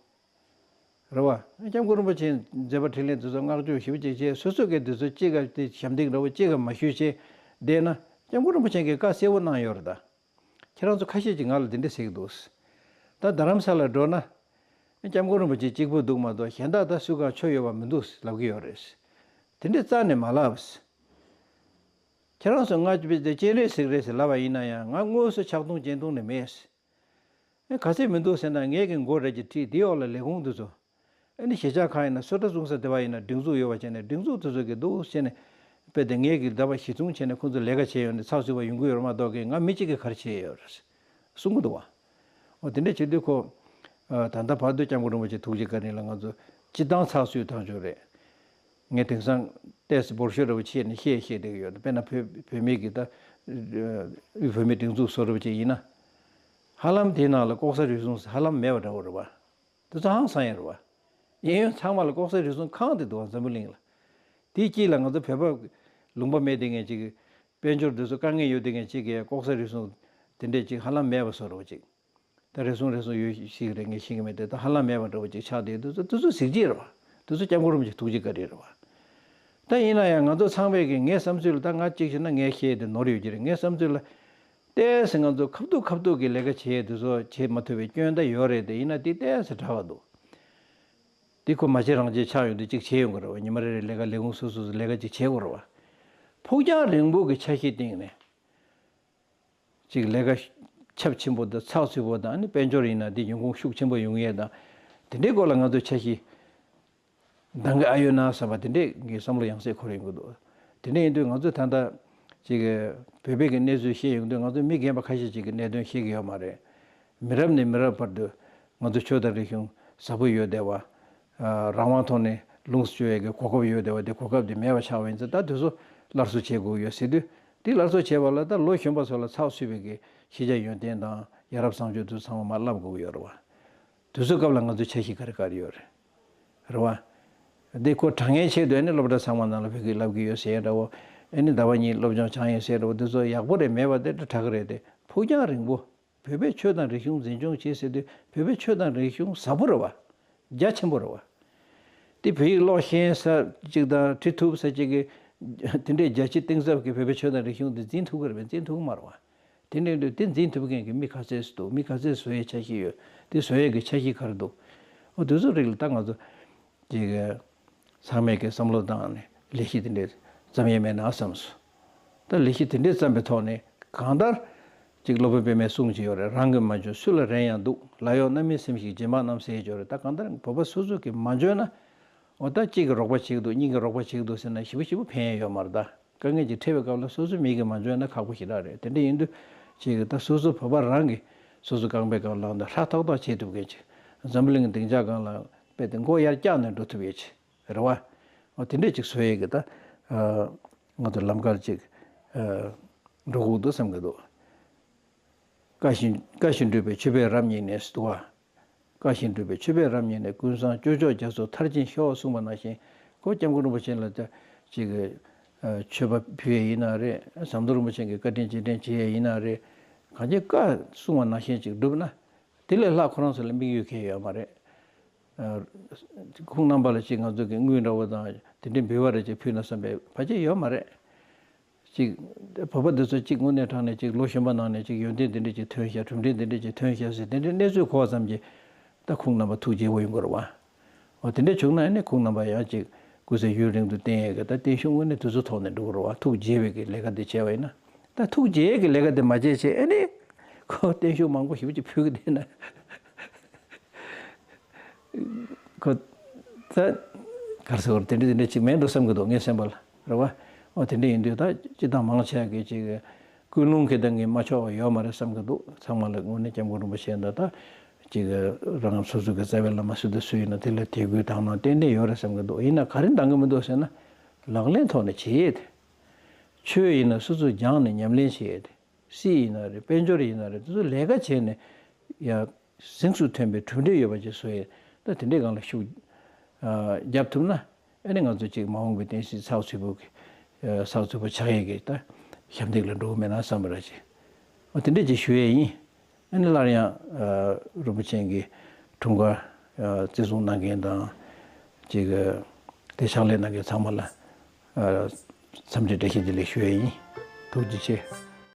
རེད་བ། སྐྱབས་མགོན་རིན་པོ་ཆེའི་མཛད་པ་འཕྲིན་ལས་འདི་ཚོ་བསྔགས་བརྗོད་ཞེ་པོ་ཅིག་བྱས། སོ་སོ་གི་འདི་ཚོ་གཅིག་ག་དེ་ཞབས་འདེགས་འདྲ་བོ་གཅིག་ག་མ་ཞུས་བྱས་བསྡད་ན། སྐྱབས་མགོན་རིན་པོ་ཆེ་གིས་བཀའ་གསལ་པོ་གནང་ཡོད་རེད་ད། ཁྱེད་རང་ཚོ་ཁ་ཤས་ཀྱིས་ང་ལ་འདི་འདྲ་ཟེར་གྱི་འདུག་ད་རྡ་རམ་ས་ལར་འགྲོ་ན། སྐྱབས་མགོན་རིན་པོ་ཆེ་གཅིག་པུ་འདུག་མ་གཏོགས་གཞན་དག་ད་སུ་གང་ཆོ་ཡོད་པ་མི་འདུག་ལབ་ཀྱི་ཡོད་རེད། དེ་འདྲ་རྩ་ནས་མ་ལབ། ཁྱེད་རང་ཚོ་ང་སྤྱན་རས་གཟིགས་རེད་ཟེར་ལབ་པ་ཡིན་ན་ཡང་ང་དངོས་སུ་ཕྱག་སྟོང་སྤྱན་སྟོང་ནས་མེད། ཨེ་ག་ཚད་མི་འདུག་ཟེར་ན་ངས་ཀྱི་མགོ་རེ་གཅིག་ཁྲིད། དེའི་འོག་ལ་ལས་ཁུངས་དེ་ཚོ། ཨ་ནི་གཞིས་ཆགས་ཁག་ཡིན་ན་སོ་ཊ་བཟུང་ས་དེ་བ་ཡིན་ན་སྒྲིག་འཛུགས་ཡོད་པ་བྱས་ནས་སྒྲིག་འཛུགས་དེ་ཚོ་གི་འདུག་བྱས་ནས་དཔེ་དེ་ངས་ཀྱི་ཟླ་བ་བཞི་ཚུན་བྱས་ནས་ཁོང་ཚོ་ལས་ཀ་བྱས་ཡོད་ནས་ཚགས་ཚུད་པ་ཡོང་གི་ཡོད་རེད་མ་གཏོགས་ཀྱི་ང་མི་གཅིག་གིས་ག་རེ་བྱས་ཡོད་རེད་གསུང་གི་འདུག་བ། འོ་དེ་འདྲ་བྱེད་དུས་ཁོ། ཨ་ད་ལྟ་བར་དུ་སྐྱབས་མགོན་རིན་པོ་ཆེ་ཐུགས་རྗེ་བཀའ་དྲིན་ལ་ང་ཚོ་སྤྱི་བཏང་ཚགས་ཚུད་ཐག་ཆོད་རེད། ངས་དེང་སང་ཏོག་ཙམ་འབོར་ཤོས་འདྲ་བོ་བྱས་ནས་བཤད་བཤད་བསྡད་ཀྱི་ཡོད། དཔེར་ན་བོད་བོད་མི་གི་ད་དབུས་བོད་མིའི་སྒྲིག་འཛུགས་བཟོ་འདྲ་བོ་བྱས་ཡིན་ན། ཧ་ལམ་དེའི་ནང་ལ་ལྐོག་ཟ་རུལ་སུངས་ཧ་ལམ་མེད་པ་འདྲ་བོ་རེད་བ། དེ་ཚོ་ཧང་སང་ཡོད་རེད་བ། གཡས་གཡོན་ཚང་མ་ལ་ལྐོག་ཟ་རུལ་སུངས་གང་དེ་འདུག་བ་འཛམ་བུ་གླིང་ལ། དེའི་དཀྱིལ་ལ་ང་ཚོ་བོད་པ་ལུང་པ་མེད་བསྡད་མཁན་ཅིག་གི་དཔལ་འབྱོར་དེ་ཚོ་དཀའ་ངལ་ཡོད་བསྡད་མཁན་ཅིག་གིས་ལྐོག་ཟ་རུལ་སུངས་དེ་འདྲས་ཅིག་ཧ་ལམ་མེད་པ་བཟོ་འདྲ་བོ་ཅིག་ད་རེ་ཟུང་རེ་ཟུང་ཡོད་ཤིག་རེད། ངས་ཤེས་ཀྱི་མེད་དེ། ད་ཧ་ལམ་མེད་པ་འདྲ་བོ་ཅིག་ཆགས་བསྡད་འདུག་དེ་ཚོ་གཟི་བརྗིད་རེད་བ། དེ་ཚོ་སྐྱབས་མགོན་རིན་པོ་ཆེ་ཐུགས་རྗེ་བཀའ་དྲིན་རེད་བ། ད་ཡིན་ན་ཡང་ང་ཚོ་ཚང་མས་ཀྱི་ངའི་བསམ་ཚུལ་ལ། ད་ང་གཅིག་བྱས་ན་ངས་བཤད་དེ་ནོར་ཡོད་ཀྱི་རེད། ངའི་བསམ་ཚུལ་ལ་ཏོག་ཙམ་ང་ཚོ་ཁ་ཐུག་ཁ་ཐུག་གི་ལས་ཀ་བྱེད་དེ་ཚོ་བྱེད་མ་ཐུབ་པའི་སྐྱོན་ད་ཡོད་རེད་དེ། ཡིན་ན་དེ་ཏོག་ཙམ་དྲག་པ་འདུག་དེ་ཁོ་མ་བྱེད་རང་བྱེད་ཆགས་ཡོང་དུས་གཅིག་བྱེད་ཡོང་གི་རེད་བ། ཉི་མ་རེ་རེ་ལས་ཀ་ལས་ཁུངས་སོ་སོ་སོ་ལས་ཀ་གཅིག་བྱེད་དགོས་རེད་བ། ཕུགས་རྒྱང་རིང་པོ་གི་འཆར་གཞི་སྟེང་ནས། ཅིག་ལས་ཀ་ཁྱབ་ཆེན་པོ་དང་ཚགས་ཚུད་པོ་དང་། ཨ་ནི་དཔལ་འབྱོར་ཡིན་ན་དེ་ཡོང་ཁུངས་ཤུགས་ཆེན་པོ་ཡོང་ཡས་དང་། དེ་འདྲའི་སྐོར་ལ་ང་ཚོ་འཆར་གཞི་འདང་གི་ཨ་ཡོད་ན་བསམ་པ་དེ་འདྲའི་གི་བསམ་བློ་ཡང་སེ་འཁོར་ཡོང་གི་འདུག་དེ་འདྲ་ཡིན་དུས་ང་ཚོ་ད་ལྟ་ཅིག་བོད་པའི་གི་གནས་ཚུལ་བཤད་ཡོང་དུས་ང་ཚོ་མི་རྒན་པ་ཁ་ཤས་ཅིག་གི་གནད་དོན་ཤེས་ཀྱི་ཡོད་མ་རེད། མི་རབས་ནས་མི་རབས་བར་དུ་ང་ཚོ་ཆོས་དང་རིག་གཞུང་ཟབ་པོ་ཡོད་བསྡད་པ། རང་དབང་ཐོག་ནས་ལོངས་སུ་སྤྱོད་ཡས་ཀྱི་གོ་སྐབས་ཡོད་བསྡད་པ་དེ་གོ་སྐབས་དེ་མེད་པ་ཆགས་པ་ཡིན་ཙང་། ད་དེ་ཚོ་སླར་གསོ་བྱེད་དགོས་ཡོད་ཟེར་དུས། དེ་སླར་གསོ་བྱེད་པ་ལ་ད་ལོ་གཞོན་པ་ཚོ་ལ་ཚགས་ཚུད་པའི་གི་ཤེས་བྱ་ཡོན་ཏན་དང་ཡ་རབས་བཟང་སྤྱོད་དེ་ཚང་མ་མར་བསླབ་དགོས་ཀྱི་ཡོད་རེད་བ། དེ་ཚོའི་སྐབས་ལ་ང་ཚོའི་འཆར་གཞི་ག་རེ་ག་རེ་ཡོད་རེད། རེད་བ། འདི་ཁོ་དྲང་ངེས་ཆེད་དུ་ནི་སློབ་གྲྭ་ཚང་མ་ནང་ལ་བོད་སྐད་བསླབ་ཀྱི་ཡོད་ཟེར་འདྲ་བོ། ཨ་ནི་ཟླ་བ་གཉིས་སློབ་སྦྱོང་སྦྱངས་ཡོད་ཟེར་འདྲ་བོ། འདི་ཚོ་ཡག་པོ་རེད། མེད་པ་དེ་འདྲ་དྲག་གི་རེད་དེ། ཕུགས་རྒྱང་རིང་པོ། བོད་པའི་ཆོས་དང་རིག་གཞུང་འཛིན་སྐྱོང་བྱེད་ཟེར་དུས་བོད་པའི་ཆོས་དང་རིག་གཞུང་ཟབ་པོ་རེད་བ། རྒྱ་ཆེན་པོ་རེད་བ། དེ་བོད་ཡིག་ཀློག་ཤེས་ས་ཅིག་དང་བྲི་ཐུབ་ས་ཅིག་གི་དེ་འདྲའི་རྒྱ་ཆེ་གཏིང་ཟབ་ཀྱི་བོད་པའི་ཆོས་དང་རིག་གཞུང་འདི་འཛིན་ཐུབ་ཀྱི་རེད་པས། འཛིན་ཐུབ་ཀྱི་མ་རེད་བ། དེ་འདྲའི་འདུག་དེ་འཛིན་ཐུབ་མཁན་གྱི་མི་ག་ཚད་འདུག་མི་ག་ཚད་བཟོ་ཡའི་འཆར་གཞི་ཡོད། དེ་བཟོ་ཡས་ཀྱི་འཆར་གཞི་ག་རེ་འདུག་འོ་དེ་ཚོ་རིགས་ལ་ད་ང་ཚོ་ཅིག་ཚང་མས་ཀྱི་བསམ་བློ་བཏང་ནས་ལས་གཞི་དེ་འདྲའི་བརྩམ་ཡས་མེད་ན་བསམ་སོང་། ད་ལས་གཞི་དེ་འདྲའི་བརྩམས་པའི་ཐོག་ནས་གང་ལྟར་ཅིག་སློབ་དཔོན་པད་མའི་གསུང་ཅིག་ཡོད་རེད། རང་གིས་མ་འཇོན་སུ་ལ་རན་ཡང་འདུག་ལ་ཡོགས་རྣམ་སྨིན་སེམས་ཤིག་རྗེ་འབངས་རྣམས་ཟེར་ཡས་ཅིག་ཡོད་རེད། ད་གང་ལྟར་བོད་པ་སོ་སོ་གིས་མ་འཇོན་ན། འོ་ད་གཅིག་གིས་རོགས་པ་བྱེད་ཀྱི་འདུག་གཉིས་ཀྱིས་རོགས་པ་བྱེད་ཀྱི་འདུག་ཟེར་ན་ཞེ་པོ་ཞེ་པོ་ཕན་ཡས་ཡོད་མ་རེད་ད། དཀའ་ངལ་ཅིག་འཕྲད་པའི་སྐབས་ལ་སོ་སོ་མི་གིས་མ་འཇོན་ན་ཁག་པོ་ཞེ་དྲག་རེད། དེ་འདྲ་ཡིན་དུས་ཅིག་ད་སོ་སོ་བོད་པ་རང་གིས་སོ་སོ་རྐང་པའི་སྒང་ལངས་ཏེ་ཧྲ་ཐག་ཐག་བྱེད་ཐུབ་མཁན་ཅིག་འཛམ་བུ་གླིང་གི་སྡིངས་ཆ་སྒང་ལ་དཔེ་དེ་མགོ་ཡར་བཀྱགས་ནས་འགྲོ་ཐུབ་ཡས་ཅིག་རེད་བ། འོ་དེ་འདྲས་ཅིག་བཟོ་ཡས་ཀྱི་ད་ང་ཚོ་ལམ་ཁར་ཅིག་འགྲོ་དགོས་འདུག་བསམ་གྱི་འདུག་བཀའ་བཞིན་བཀའ་བཞིན་སྒྲུབ་པའི་མཆོད་པས་རབ་མཉེས་ནས་ཟེར་འདུག་བ། བཀའ་བཞིན་སྒྲུབ་པའི་མཆོད་པས་རབ་མཉེས་ནས། ཀུན་བཟང་སྤྱོད་མཆོག་རྒྱ་མཚོ་མཐར་ཕྱིན་ཤོག་གསུངས་པ་ནང་བཞིན། ཁོ་སྐྱབས་མགོན་རིན་པོ་ཆེ་ལ་ཅིག་གི་མཆོད་པ་ཕུལ་ཡས་ཡིན་ན་རེད། ཟམ་གདོང་རིན་པོ་ཆེ་གི་བཀའ་དྲིན་རྗེས་དྲན་བྱེད་ཡས་ཡིན་ན་རེད། གང་ཅི་བཀའ་གསུང་བ་ནང་བཞིན་ཅིག་བསྒྲུབས་ན། དེ་ལས་ལྷག་ཁོ་རང་ཚོ་ལ་དམིགས་ཡུལ་གང་ཡང་ཡོད་མ་རེད། ཁོང་རྣམ་པ་ལ་ཅིག་ང་ཚོ་གི་དངུལ་འདྲ་བོ་དང་དེ་འདྲའི་འབུལ་བ་རེ་ཅིག་ཕུལ་ན་བསམ་པའི་བར་ཆད་ཡོད་མ་རེད། ཅིག་བོད་པ་འདི་ཚོ་ཅིག་དངོས་གནས་དྲང་ནས་ཅིག་ལོ་གཞོན་པ་ནང་ནས་ཅིག་ཡོན་ཏན་འདི་འདྲ་ཅིག་ཐོན་ཤག་གྲུབ་འབྲས་འདི་འདྲ་ཅིག་ཐོན་ཤག་ཟེར་དེ་འདྲའི་གནས་ཚུལ་གོ་བ་ཙམ་གྱིས་ད་ཁོང་རྣམ་པ་ཐུགས་དགྱེས་པོ་ཡོང་གི་རེད་བ། འོ་དེ་འདྲ་བྱུང་ན་ཨ་ནི་ཁོང་རྣམ་པ་ཡང་ཅིག་སྐུ་ཚེ་ཡུན་རིང་དུ་བརྟན་ཡས་ཀྱི་ད་བརྟན་བཞུགས་དངོས་གནས་དུས་ཚོད་ཐོག་ནས་འགྲོ་གི་རེད་བ། ཐུགས་དགྱེས་པའི་གི་ལས་ཀ་འདི་བྱས་པ་ཡིན་ན། ད་ཐུགས་དགྱེས་ཀྱི་ལས་ཀ་འདི་མ་བྱས་བྱས་ཨ་ནི་ཁོ་བརྟན་བཞུགས་མང་པོ་ཞེ་པོ་ཅིག་ཕུལ་གི་བསྡད་ན། ཁོ་ད་ག་རེ་ཟེར་དགོས་རེད། དེ་འདྲ་དེ་འདྲ་ཅིག་མེད་འགྲོ་བསམ་གི་འདུག་ངའི་སེམས་པ་ལ་རེད་བ། འོ་དེ་འདྲ་ཡིན་དུས་ད་སྤྱིར་བཏང་མང་ཆེ་བ་གིས་ཅིག་ཀུན་སློང་གི་སྟེང་གི་མ་ཆོག་པ་ཡོད་མ་རེད་བསམ་གི་འདུག་ཚང་མ་ལ་དངོས་གནས་སྐྱབས་མགོན་རིན་པོ་ཆེ་འདི་ད་ཅིག་རང་སོ་སོ་གི་རྩ་བའི་བླ་མ་སུ་དང་སུ་ཡིན་ན་དེ་ལ་དད་གུས་དག་སྣང་ཏན་ཏན་ཡོད་རེད་བསམ་གི་འདུག་ཡིན་ན་ག་རེ་འདང་གི་མི་འདུག་ཟེར་ན། ལག་ལེན་ཐོག་ནས་བྱེད་ཡས་དེ། ཆོས་ཡིན་ན་སོ་སོས་སྦྱངས་ནས་ཉམས་ལེན་བྱེད་ཡས་དེ། སྲིད་ཡིན་ན་རེད། དཔལ་འབྱོར་ཡིན་ན་རེད། དེ་ཚོ་ལས་ཀ་བྱས་ནས་ཡ་གཟེངས་སུ་ཐོན་པའི་གྲུབ་འབྲས་ཡོད་པ་ཅིག་བཟོ་ཡས་ད་དེ་འདྲའི་སྒང་ལ་ཤུགས་ཨ་བརྒྱབ་ཐུབ་ན། ཨ་ནི་ང་ཚོ་ཅིག་མ་འོངས་པའི་བསྟན་སྲིད་ཚགས་ཚུད་པོ་གི་ཨ་ཚགས་ཚུད་པོ་ཆགས་ཡས་ཀྱི་ད་ཞབས་འདེགས་ལ་འགྲོ་གི་མེད་ན་བསམ་པ་ར་ཅིག་འོ་དེ་འདྲས་ཅིག་ཞུ་ཡས་ཡིན། ཨ་ནི་སླར་ཡང་ཨ་རིན་པོ་ཆེ་གི་འཁྲུངས་སྐར་ཨ་བརྩི་སྲུང་གནང་མཁན་དང་ཅིག་ཨ་དེ་ཕྱག་ལས་གནང་མཁན་ཚང་མ་ལ་ཨ་འཚམས་འདྲི་བཀྲ་ཤིས་བདེ་ལེགས་ཞུ་ཡས་ཡིན། ཐུགས་རྗེ་ཆེ།